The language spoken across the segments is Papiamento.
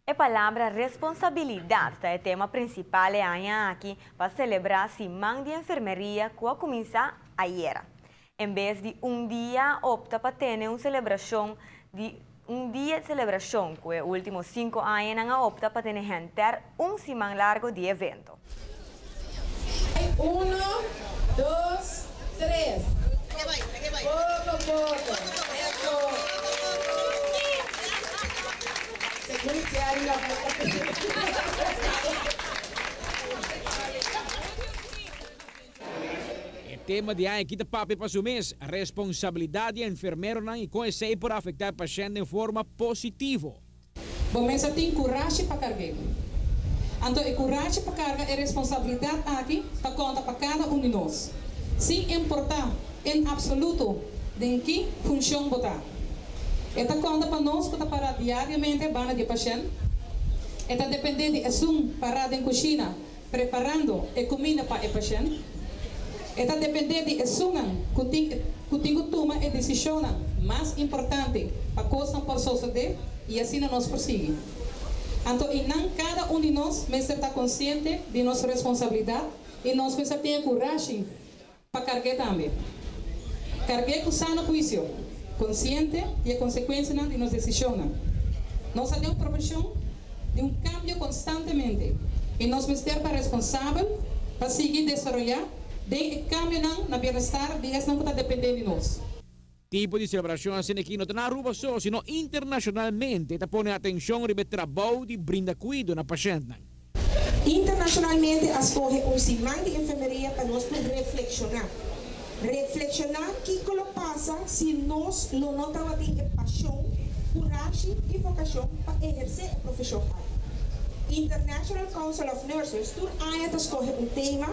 E palabra responsabilidat ta e tema prinsipal e aña aki pa selebrá Siman di Enfermeria ku a kuminsá ayera. En bes di un dia opta pa tene un selebrashon di un dia di selebrashon ku e último sinku añanan a opta pa tene henter un siman largo di evento. Uno, dos, tres. Poco poco. Eso. Segun Jerry la E tema di aña aki ta papia pa su mes, responsabilidad di e enfermeronan y con esey por afecta e pashent den forma positivo. Bo mester tin kurashi pa karg'é. Anto e kurashi pa karga e responsabilidat aki ta konta pa kada un di nos, sin importá en apsoluto den ki funshon bo ta. E ta konta pa nos ku ta pará diariamente banda di e pashènt. E ta dependé di esun pará den kushina preparando e kuminda pa e pashènt. E ta dependé di esunnan ku tin ku tin ku tuma e desishonnan mas importante pa kosnan por sosodé i asina nos por sigui. Anto i nan kada un di nos mester ta konsiente di nos responsabilidat i nos mester tin e kurashi pa karg'é tambe. Karg'é ku sano huisio, konsiente di e konsekuensianan di nos desishonnan. Nos ta den un profeshon di un kambio konstantemente i nos mester ta responsabel pa sigui desaroyá den e kambionan na bienestar di esnan ku ta dependé di nos. Tipo di selebrashon asina aki no ta na Aruba so, sino internashonalmente ta pone atenshon riba e trabou di brinda kuido na pashèntnan. Internashonalmente a skohe un siman di enfermeria pa nos por reflekshoná. Reflekshoná kiko lo pasa si nos lo no tabatin e pashon, kurashi i vokashon pa ehersé e profeshon aki. International Council of Nurses tur aña ta skohe un tema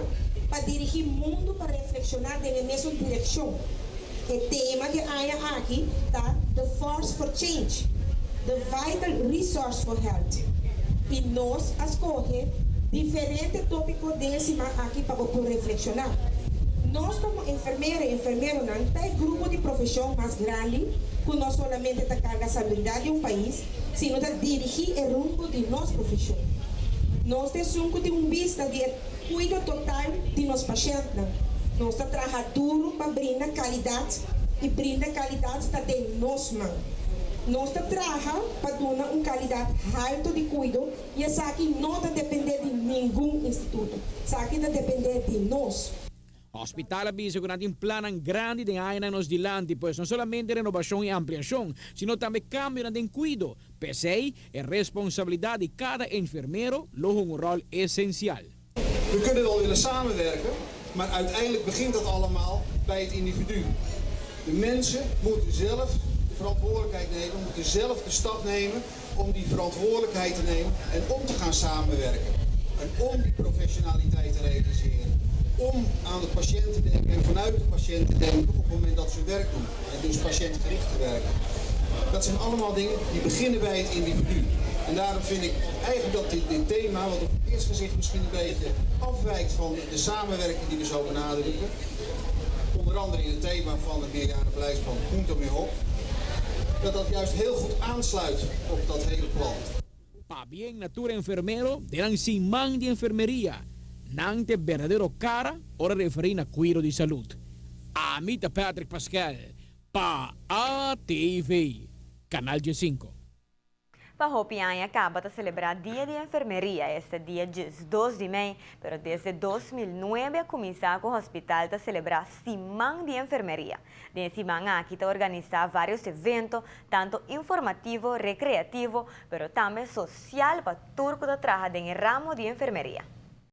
pa dirigí mundu pa reflekshoná den e mesun direkshon. E tema di e aña aki ta The Force for Change, The Vital Resource for Health i nos a skohe diferente tópiko den e siman aki pa bo por reflekshoná. Nos komo enfermera i enfermeronan ta e grupo di profeshon mas grandi ku no solamente ta karga salubridat di un pais, sino ta dirigí e rumbo di nos profeshon. Nos ta esun ku tin un bista di e. Kuido total di nos pashèntnan. Nos ta traha duru pa brinda kalidat i brinda kalidat ta den nos man. Nos ta traha pa duna un kalidat haltu di kuido i esaki no ta dependé di ningun instituto. Esaki ta dependé di nos. Hospital a bisa ku nan tin plannan grandi den añanan nos dilanti, pues no solamente renobashon i ampliashon, sino tambe kambionan den kuido. P'esei, e responsabilidat di kada enfermero lo hunga un ròl esensial. We kunnen wel willen samenwerken, maar uiteindelijk begint dat allemaal bij het individu. De mensen moeten zelf de verantwoordelijkheid nemen, moeten zelf de stap nemen om die verantwoordelijkheid te nemen en om te gaan samenwerken. En om die professionaliteit te realiseren. Om aan de patiënt te denken en vanuit de patiënt te denken op het moment dat ze werk doen. En dus patiëntgericht te werken. Dat zijn allemaal dingen die beginnen bij het individu. En daarom vind ik eigenlijk dat dit, dit thema, wat op het eerste gezicht misschien een beetje afwijkt van de samenwerking die we zo benadrukken, onder andere in het thema van het meerjarenbeleidsplan Punto Mihó, dat dat juist heel goed aansluit op dat hele plan. Pabien na tur enfermero den nan siman di enfermeria. Nan ta e berdadero cara ora referí na cuido di salud. Ami ta Patrick Pascal pa ATV, Canal diesinco. Pa hopi aña caba ta celebra Dia di Enfermeria, esta dia diesdos di mei, pero desde 2009 a cuminsa cu hospital ta celebra Siman di Enfermeria. Den e siman aki ta organisa varios evento, tanto informativo, recreativo, pero tambe social pa tur cu ta traha den e ramo di enfermeria.